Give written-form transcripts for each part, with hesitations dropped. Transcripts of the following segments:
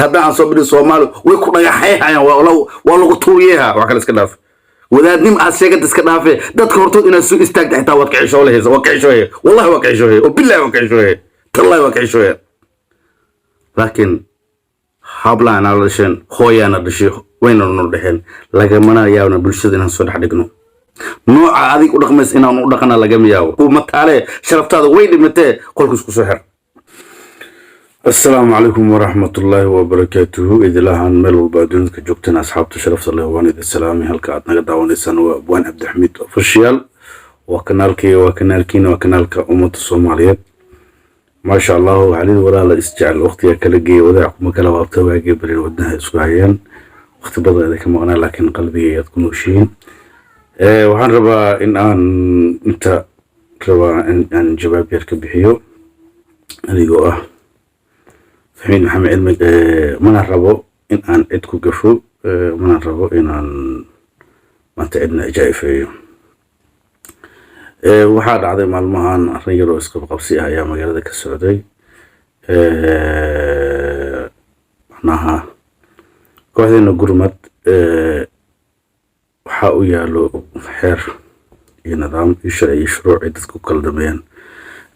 Haddaan aan soo bidhin, Soomaali way ku dhagaxayhayaan, waa lagu tuuriyeha. Wax kale iska dhaaf, wadaadnim aad sheeganta iska dhaafe, dadka hortood inaad soo istaagta xitaa waad ka xishoolahaysa. Waa ka xishoohaya, wallahi waa ka xishoohaya, oo billahi waa ka xishoohaya, tallahi waa ka xishoohaya. Laakiin hablaana dhasheen, hooyaana dhashay, wayna noo dhexeen. Lagamana yaabna bulshada inaan soo dhex dhigno nooca adig u dhaqmaysa, inaan u dhaqana lagama yaabo. Mataale sharaftaada way dhimatee, qolka isku soo xir. Asalaamu calaykum waraxmatullaahi wabarakaatuhu. Idilahaan meel walba adduunka ka joogtaan, asxaabta sharafta leh, waan idin salaamay. Halka aad naga daawanaysaan waa Abwaan Cabdixamiid Official. Waa kanaalkayga, waa kanaalkiina, waa kanaalka ummadda Soomaaliyeed. Maasha Allahu. Waxaa walaala isjecel waqtiga kala geeya, wadaac kuma kala waabta, waagii barin wadnaha isku hayaan. Waqti badan idinka maqnaa, laakiin qalbiga ayaad ku nooshihiin. Waxaan rabaa in aan inta rabaa in aan jawaab yar ka bixiyo, anigoo ah Xamiid Maxamed Cilmi. Mana rabo in aan cid ku gafo, mana rabo inaan maanta cidna ijaa'ifeeyo. Waxaa dhacday maalmahan arrin yaroo isqabqabsi ah ayaa magaalada ka socday. Macnaha kooxdeena gurmad waxaa u yaalo xeer iyo nidaam iyo sharci iyo shuruuc ay dadku kala dambeeyaan.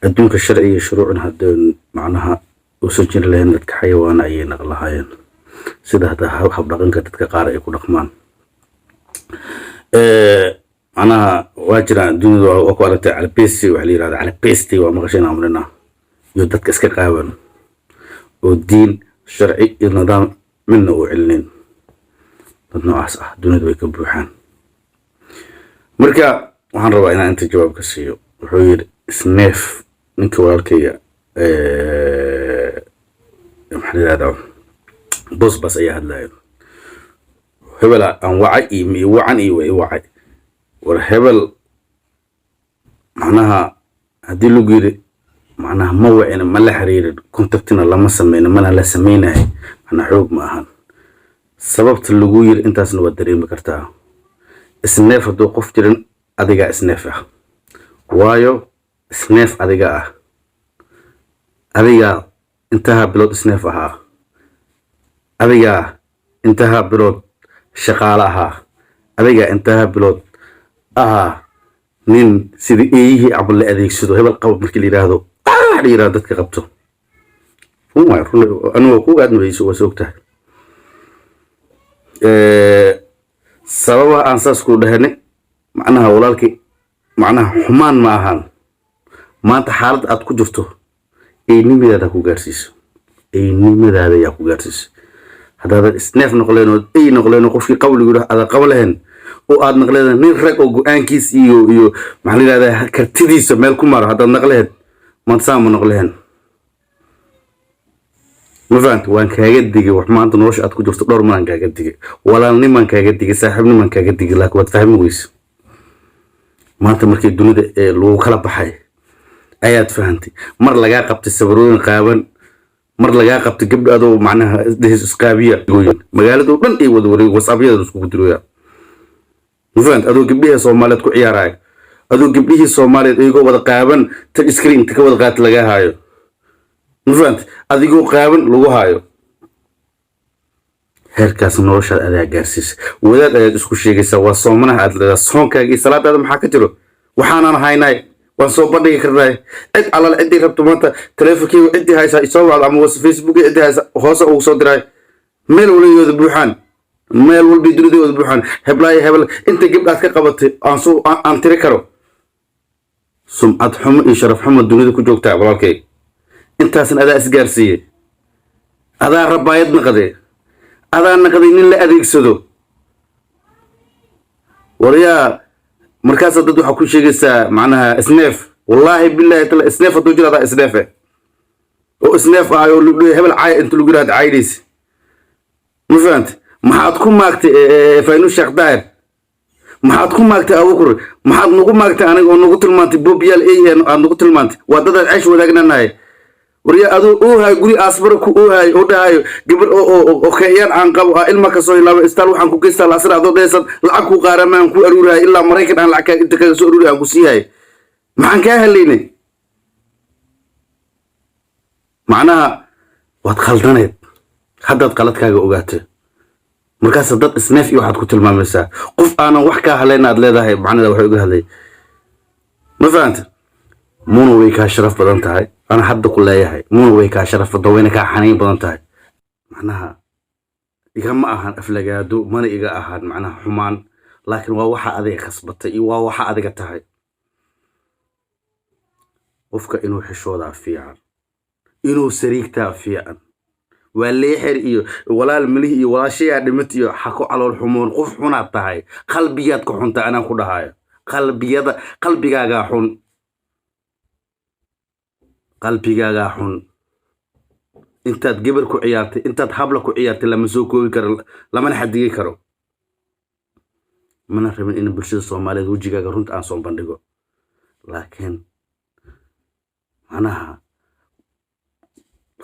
Adduunka sharci iyo shuruucna haddeen macnaha uusan jiri lahayn, dadka xayawaana ayay naqan lahaayeen, sida hadda habdhaqanka dadka qaar ay ku dhaqmaan. Macnaha waa jiraan dunida, waa ku aragtay calabesti waxa la yirahda, calabesti waa maqasheen amrina, iyo dadka iska qaawan oo diin, sharci iyo nidaam midna uu celinayn. Dad noocaas ah dunida way ka buuxaan. Marka waxaan rabaa inaan inta jawaab ka siiyo. Wuxuu yidhi isneef ninka walaalkayga, maxaa la yidhahdaa, Bosbas ayaa hadlayo. Hebela aan wacay iyo mi wacan iyo waa i wacay. War hebel, macnaha haddii lagu yidhi macnaha ma wacina, ma la xiriirin, contactina lama sameyno, mana la sameynayo, macnaha xoog ma ahan. Sababta lagu yiri intaasna waad dareemi kartaa. Isneef hadduu qof jirin, adigaa isneef ah. Waayo, isneef adiga ah, adigaa intaha bilood isneef ahaa, adigaa intaha bilood shaqaale ahaa, adigaa intaha bilood ahaa nin sidii eeyihii camal la adeegsado. Hebel qaba markii la yidhaahdo, ah la yidhahdo, dadka qabto. Run waay, run. Anigu ku aadna weyso, waa soo ogtahay. Sababaha aan saas ku dhahane, macnaha walaalkii, macnaha xumaan ma ahan. Maanta xaaladda aad ku jirto eynimadaada ku gaarsiiso, eynimadaada yaa ku gaarsiiso. Haddaadan isneef noqleen oo ey noqleen oo qofkii qawligu yidhaah aadan qaba lahayn, oo aad naqleen nin rag oo go-aankiis iyo maxaa la yidhahdaa kartidiisa meel ku maro, haddaad naqlehed, maanta saa ma noqlehen. Ma fahanta? Waan kaaga digay wax maanta nolosha aad ku jirto. Dhowr maraan kaaga digay, walaalnimaan kaaga digay, saaxiibnimaan kaaga digay, laakiin waad fahmi weyse. Maanta markii dunida ee lagu kala baxay ayaad fahantay. Mar lagaa qabtay sawirooyin qaaban, mar lagaa qabtay gabdho adoo macnaha isdhehis isqaabiya, magaalado dhan ay wada wareeg, WhatsAppyada iskugu dirooya. Ma fahanta? Adoo gabdhihii Soomaaliyeed ku ciyaaraya, adoo gabdhihii Soomaaliyeed iyagoo wada qaaban touch screen inta ka wada qaata lagaa haayo. Ma fahanta? Adigoo qaaban lagu haayo. Heerkaas noloshaad adaa gaarsiisa. Wadaad ayaad isku sheegaysaa, waa soomanaha aad leedahay. Soonkaaga iyo salaadaada maxaa ka jiro? Waxaanan haynay waan soo bandhigi karnay. Cid alal ciddii rabto maanta taleefonkeyga ciddii haysaa isoo wacdo, ama Facebook ciddii haysa hoose ugu soo diray. Meel walba buuxaan, meel walbay dunida wada buuxaan. Heblaayo hebel inta gabdhaad ka qabatay aan soo aan tiri karo. Sumcad xumo iyo sharaf xumo dunida ku joogtaa, walaalkay. Intaasna adaa isgaarsiiyey, adaa rabaayad naqday, adaa naqday nin la adeegsado. Waryaa, markaasaa dad waxaa ku sheegaysaa macnaha isneef. Wallaahi billahi tala, isneef hadduu jiro, adaa isneefe oo isneef ahay oo lagu hebel caaya inta lagu yidhahdo caydhaysa. Ma fahante? Maxaad ku maagtay Faynu Sheekh Daahir? Maxaad ku maagtay Abukur? Maxaad nagu maagtay aniga oo nagu tilmaantay boobyaal ey aad nagu tilmaantay? Waa dadaad ceesh wadaagnanahay. Waryaa, aduu oohayo, guri aasbara ku oohayo oo dhahayo gabar oo keeyaan aan qabo ah, ilma kasoo hilaabo istaal waxaan ku geystaa laasir, adoo dhehaysan lacag ku qaaramaan ku aruurahay, ilaa Maraykan aan lacag inta kaga soo aruuray aan ku siihay. Maxaan kaa helaynay? Macnaha waad khaldaneed. Haddaad qaladkaaga ogaatay, markaas dad isneef iyo waxaad ku tilmaamaysaa qof aanan wax kaa hadlayn aad leedahay. Macnada waxay uga hadlay, ma fahanta? Muna way kaa sharaf badan tahay. Ana hadda ku leeyahay, Muna way kaa sharaf badan, wayna kaa xaniin badan tahay. Macnaha igama ahan aflagaado, mana iga ahan macnaha xumaan, laakiin waa waxa adiga khasbatay iyo waa waxa adiga tahay. Qofka inuu xishoodaa fiican, inuu sariigtaa fiican. Waa leexer iyo walaal milihi iyo walaashayaa dhimid iyo xako calool xumoon. Qof xunaad tahay, qalbiyaad ka xunta. Anaan ku dhahayo, qalbiyada, qalbigaagaa xun, qalbigaagaa xun. Intaad gabar ku ciyaartay, intaad habla ku ciyaartay, lama soo koobi karo, lamana xadigi karo. Mana rabin in bulshada Soomaaliyeed wejigaaga runta aan soo bandhigo, laakiin macnaha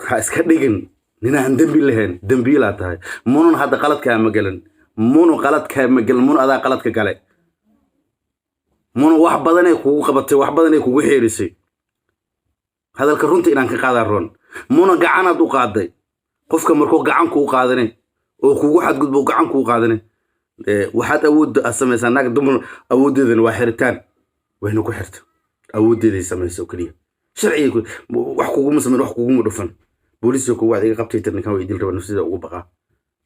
ha iska dhigin ninaan dembi lahayn. Dembiilaa tahay. Munun hadda qaladkaa ma gelin. Munu qaladkaa ma gelin. Mun adaa qaladka gale. Munu wax badanay kugu qabatay, wax badanay kugu xeerisay. Hadalka runta inaan ka qaadaan roon. Muna gacanaad u qaaday. Qofka markuu gacan kuu qaadanay oo kugu xadgudbo, gacan kuu qaadanay, waxaad awoodda aad samaysaa. Naag dumar awooddeedana waa xiritaan, wayna ku xirta. Awooddeeday samaysa oo keliya. Sharciga wax kuguma samayn, wax kuguma dhufan. Booliiska kugu waad iga qabtay tir, ninkan waa idil raba, nafsida ugu baqaa.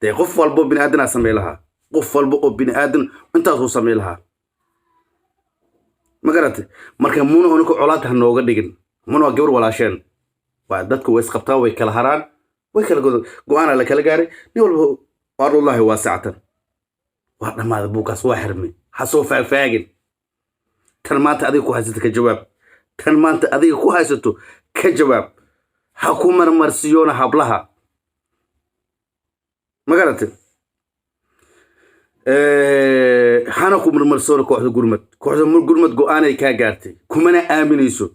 Dee qof walbo bini aadan aa samay lahaa, qof walba oo bini aadan intaasuu samay lahaa, ma garatay? Marka muna unika colaad ha nooga dhigin. Muna waa gabar walaasheen. Waa dadku way isqabtaan, way kala haraan, way kala go-aanaa la kala gaaray. Nin walba ardullahi waasicatan. Waa dhammaaday buugaas, waa xirmay. Ha soo faagfaagin. Tan maanta adiga ku haysato ka jawaab. Tan maanta adiga ku haysato ka jawaab. Ha ku marmarsiyoona hablaha, ma garatay? Hana ku marmarsoona kooxda Gurmad. Kooxda Gurmad go-aanay kaa gaartay, kumana aaminayso.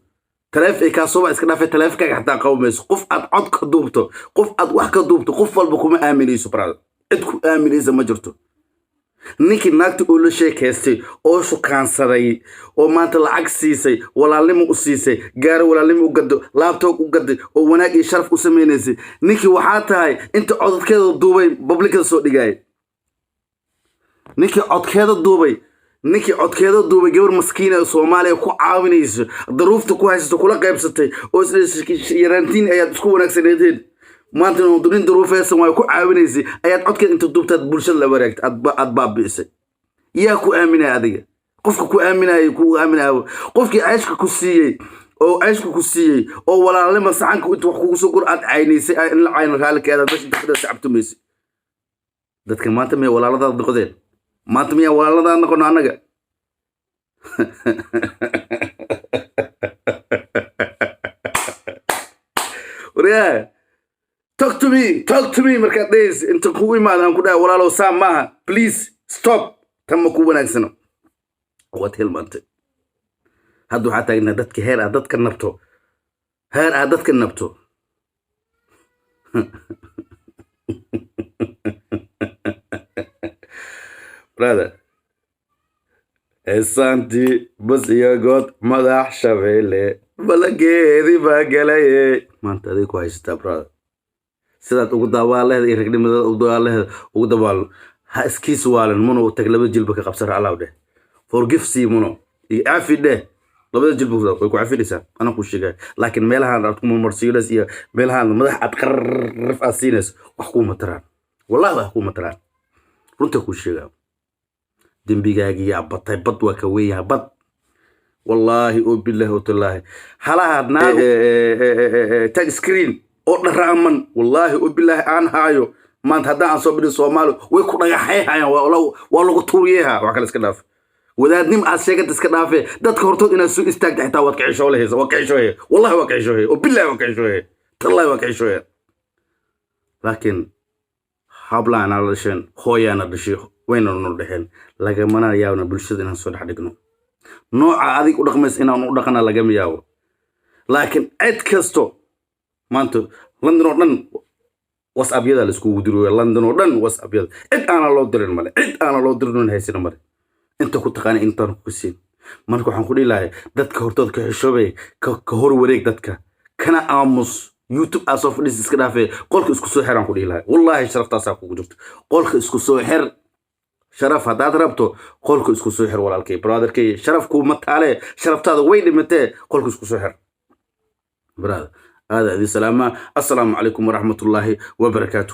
Taleef ay kaa sooba iska dhaafay, taleefonkaaga xataa qabo mayso. Qof aad cod ka duubto, qof aad wax ka duubto, qof walba kuma aaminayso, brother. Cid ku aaminaysa ma jirto. Ninkii naagta oo la sheekaystay oo shukaansaday oo maanta lacag siisay, walaalnimo u siisay, gaaro walaalnimo u gado, laptop u gaday, oo wanaag iyo sharaf u samaynaysay, ninkii waxaa tahay inta codadkeeda duubay publicada soo dhigaya. Ninkii codkeeda duubay, ninkii codkeeda duubay, gabar maskiina oo Soomaaliya ku caawinayso, daruufta ku haysato kula qaybsatay, oo yaraantiin ayaad isku wanaagsaneedeen, maanta nin daruufeysan waay ku caawinaysay, ayaad codkeeda inta duubtaad bulshada la waraagtay, aad baabi'isay. Yaa ku aaminaya adiga? Qofka ku aaminaya, ku aaminaya, qofkii ceyshka ku siiyey oo ceyshka ku siiyey oo walaalnima saxanka inta wax kugu soo gur aad caynaysay, in la cayno raalli ka aadaad meesha inta fadhida sacabtumaysay. Dadka maanta miyay walaaladaad noqdeen? Maanta miyaa walaaladaad noqono annaga? Waryaa, talk to me, talk to me. Markaad dhehaysa inta kugu imaadaan ku dhahay, "Walaalow, saa maaha, please stop, tan ma ku wanaagsano," waad hilmaantay. Hadda waxaa taagnaa dadka heer aad dadka nabto, heer aad dadka nabto. Brother, heesaantii bas iyo good madax Shabeelle balageedii baa galaye maanta adig ku haysataa, brother. Sidaad ugu daawaan iyo ragnimadaad ugu daawaan ugu dawaal, ha iskiis waalin. Muno u tag, laba jilba ka qabsara, Allow dheh, forgive sii Muno iyo cafi dheh. Labada jilba way ku cafinaysaa, anaa kuu sheegaya. Laakiin meelahan aad ku marmarsiinayso iyo meelahan madax aad qarraf aad siinayso, wax kuuma taraan, wallahi wax kuuma taraan. Runta kuu sheegaa, dembigaagii yaa batay. Bad waa ka weyn yahay bad, wallaahi oo bilaahi oo tallaahi. Halaha naag tag screen oo dharaaman, wallaahi oo bilaahi, aan haayo maanta haddaan aan soo bidhin, Soomaali way ku dhagaxayhayaan, waa lagu tuuriyeha. Wax kale iska dhaaf, wadaadnim aad sheeganta iska dhaafe, dadka hortood inaad soo istaagta xitaa waad ka xishoolehaysa. Waa ka xishoohaya, wallahi waa ka xishoohaya, oo billahi waa ka xishoohaya, tallahi waa ka xishoohaya. Laakiin hablaana dhasheen, hooyaana dhashay, wayna nol dhexeen. Lagamana yaabna bulshada inaan soo dhex dhigno nooca adig u dhaqmaysa inaan u dhaqana, lagama yaabo. Laakiin cid kasto maanta London oo dhan WhatsAppyada la iskugu diriyo, London oo dhan WhatsAppyada, cid aana loo dirin male, cid aana loo dirin haysana male. Inta ku taqaana intaan ku siin. Marka waxaan ku dhihi lahay, dadka hortooda ka xishoobay, ka hor wareeg dadka, kana aamus. YouTube aa soo fadhiis iska dhaafee, qolka isku soo xiraan ku dhihi lahay. Wallaahi, sharaftaasaa kugu jirto. Qolka isku soo xir. Sharaf haddaad rabto, qolka isku soo xir, walaalkay, brotherkay. Sharaf kuuma taale, sharaftaada way dhimatee. Qolka isku soo xir, brother. Aada idin salaamaa. Assalaamu calaykum waraxmatullaahi wabarakaatu.